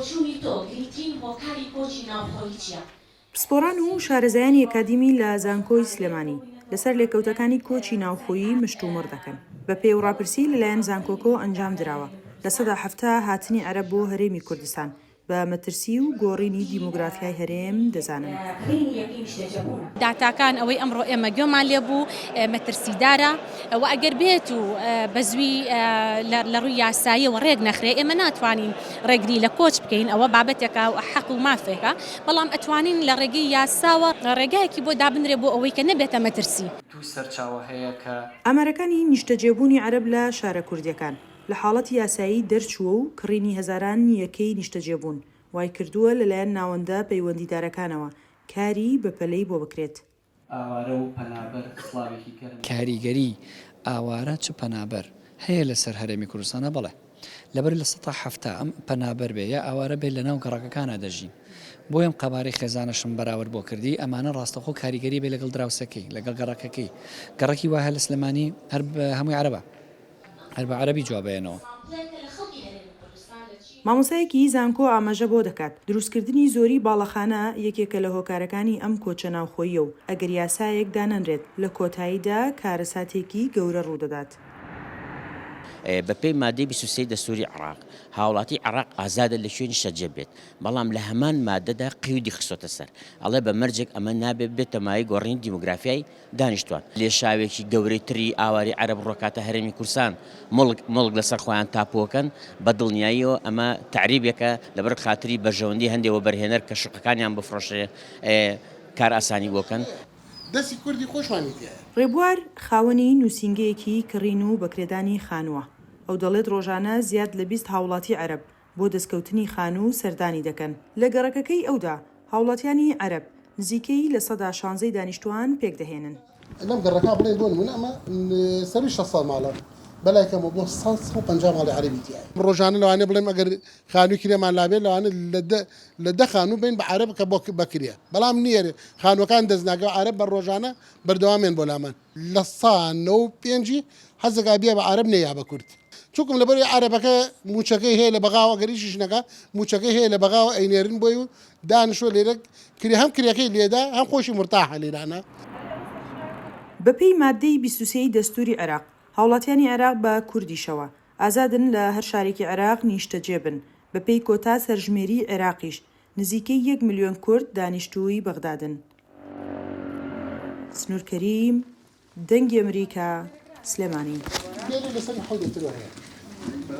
بۆچوونی تۆ گرنگترین هۆکاری کۆچی ناوخۆیی چییە؟ پسپۆڕان و شارەزایانی ئەکادیمی لە زانکۆی سلێمانی لەسەر لێکەوتەکانی کۆچی ناوخۆیی مشتومڕ دەکەن. بەپێی ڕاپرسی لەلایەن زانکۆکەوە ئەنجامدراوە، 70% هاتنی عەرەب بۆ هەرێمی کوردستان بە مەترسی و گۆڕینی دیمۆگرافیای هەرێم دەزانن. داتاکان ئەوەی ئەمڕۆ ئێمە گوێمان لێ بوو مەترسیدارە و ئەگەر بێت و بەزووی لە ڕووی یاساییەوە ڕێک نەخرێ ئێمە ناتوانین ڕێگری لە کۆچ بکەین ئەوە بابەتێکە و حەق و مافێکە بەڵام ئەتوانین لە ڕێگەی یاساوە ڕێگایەکی بۆ دابنرێ بۆ ئەوەی کە نەبێتە مەترسی. دوو سەرچاوە هەیە کە. ئامارەکانی نیشتەجێبوونی عەرەب لە شارە کوردییەکان لە حاڵەتی یاسایی دەرچووە و کڕینی هەزاران یەکەی نیشتەجێبوون وایکردووە لەلایەن ناوەندە پەیوەندیدارەکانەوە کاری بەپەلەی بۆ بکرێت. ئاوارە و پەنابەر سڵاوێکی گەرم. کاریگەری ئاوارە چ پەنابەر هەیە لەسەر هەرێمی کوردستانە؟ بەڵێ. لەبەر 70% ئەم پەنابەر بێ یا ئاوارە بێ لەناو گەڕەکەکانا دەژین. بۆیە ئەم قەبارەی خێزانەشم بەراورد بۆ کردی، ئەمانە ڕاستەوخۆ کاریگەری بێ لەگەڵ دراوسێکەی، لەگەڵ گەڕەکەکەی. گەڕەکی وا هەیە لە سلێمانی هەر هەمووی عەرەبە. هەر بە عەرەبی جواب ئەیەنەوە. مامۆستایەکی زانکۆ ئاماژە بەوە دەکات، دروستکردنی زۆری باڵەخانە یەکێکە لە هۆکارەکانی ئەم کۆچە ناوخۆییە و ئەگەر یاسایەک دانەنرێت لە کۆتاییدا کارەساتێکی گەورە ڕوودەدات. بەپێی مادەی 23 دەستوری عێراق، هاوڵاتی عێراق ئازادە لە کوێ نیشتەجێ بێت، بەڵام لە هەمان مادەدا قیودی خستۆتە سەر، ئەڵێ بە مەرجێک ئەمە نابێت ببێتە مایەی گۆڕینی دیمۆگرافیای دانیشتوان. لێشاوێکی گەورەی تری ئاوارەی عەرەب ڕۆکاتە هەرێمی کوردستان موڵک موڵک لەسەر خۆیان تاپۆکەن، بە دڵنیاییەوە ئەمە تەعریبێکە لەبەر خاتری بەرژەوەندی هەندێ وەبەرهێنەر کە شوقەکانیان بفڕۆشرێ کارئاسانی بۆ کەن. دەستی کوردی خۆشمانی تیایە. ڕێبوار خاوەنی نووسینگەیەکی کڕین و بەکرێدانی خانووە، ئەو دەڵێت ڕۆژانە زیاد لە 20 هاوڵاتی عەرەب بۆ دەستکەوتنی خانوو سەردانی دەکەن. لە گەڕەکەکەی ئەودا هاوڵاتیانی عەرەب نزیکەی 16% ی دانیشتووان پێکدەهێنن. لەم گەڕەکە بڵێین بۆ نموونە ئەمە سەرووی 600 ماڵە بەلای کەمەوە بۆ 100 150 ماڵی عەرەبی تیایە. ڕۆژانە لەوانەیە بڵێم ئەگەر خانووی کرێمان لابێت لەوانەیە لە دە لە دە خانوو بین بە عەرەب کە بۆ بە کرێ بەڵام نییە خانووەکان دەست ناکەوێت عەرەب بە ڕۆژانە بەردەوامێن بۆ لامان. لە سا نەوە و پێنجی حەزەکا بیا بە عەرەب نەیا بە کورد چونکم لەبەرئەوەی عەرەبەکە موچەکەی هەیە لە بەغاوە گەر ئیشیش نەکا موچەکەی هەیە لە بەغاوە ئەینێرن بۆی و دانشوە لێرە کرێ هەم کرێکەی لێدا هەم خۆشی مورتاحە لێرانە. بەپێی ماددەی 23 ی دەستووری عێراق، هاوڵاتیانی عێراق بە کوردیشەوە، ئازادن لە هەر شارێکی عێراق نیشتەجێ بن، بەپێی کۆتا سەرژمێریی عێراقیش، نزیکەی یەک ملیۆن کورد دانیشتووی بەغدادن. سنوور کەریم، دەنگی ئەمریکا، سلێمانی. لێرە لەسەر حەوت دەفتەرەوە هەیە.